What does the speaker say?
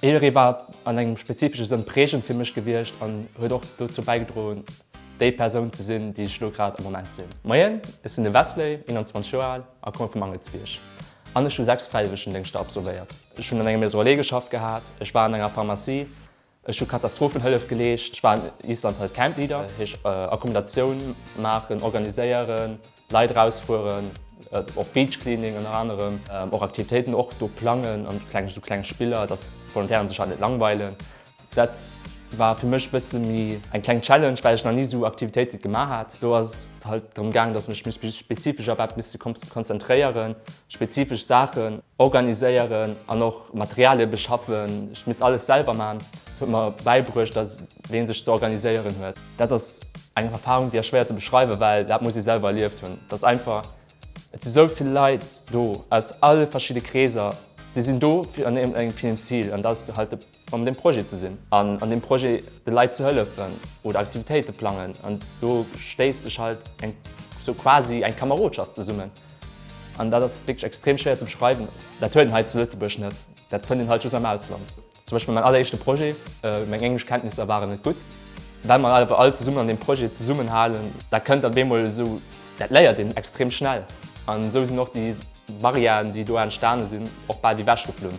Jidderee war an engem spezifesche Sënn prägend fir mech gewiescht an huet och dozou bäigedroen, déi Persoun ze sinn, déi ech elo grad am Moment sinn. Moien, ech sinn de Wesley, 21 Joer al a komme vum Angelsbierg. An ech hu 6 Fräiwëllegendéngschter absolvéiert. Ech hunn an engem Maison Relais geschafft gehat, ech war an enger Pharmacie, ech hu Katastrophenhëllef geleescht, ech war an Island halt Camp Leader, heescht Accommodatioun maachen, organiséieren, Leit erausfueren, och Beach Cleaning ënner anerem, och Aktivitéiten och do plangen an kleng esou kleng Spiller, dass d'Volontairen sech halt net langweilen. Dat war fir mech bësse méi eng kleng Challenge, well ech nach ni esou Aktivitéite gemaach hat. Do ass et halt drëm gaangen, dass ech mech spezifesch op eppes misste konzentréieren, spezifesch Saachen organiséieren an och Materialie beschaffen. Ech misst alles selwer maachen. Dat huet mer bäibruecht, dass wéi ee sech ze organiséieren huet. Dat ass eng Erfahrung, déi ass schwéier ze beschreiwen, well dat muss ee selwer erlieft hunn. Dat ass einfach, et si sou vill Leit do aus alle verschidde Kreeser, déi sinn do fir an engem fir en Zil an dat ass halt an deem Projet ze sinn an an deem Projet de Leit ze hëllefen oder Aktivitéite plangen an do stéisst sech halt eng sou quasi eng Kamerodschaft zesummen an dat ass wierklech extrem schwéier ze beschreiwen. Dat huet een hei zu Lëtzebuerg net, dat fënnt een halt just am Ausland. Zum Beispill mäin alleréischte Projet, meng Engleschkenntnisser waren net gutt. Well mer awer all zesummen an deem Projet zesummenhalen, da kënnt op eemol esou, dat léiert een extrem schnell. An esou sinn och déi Barrièren, déi do entstane sinn, och bal ewechgeflunn.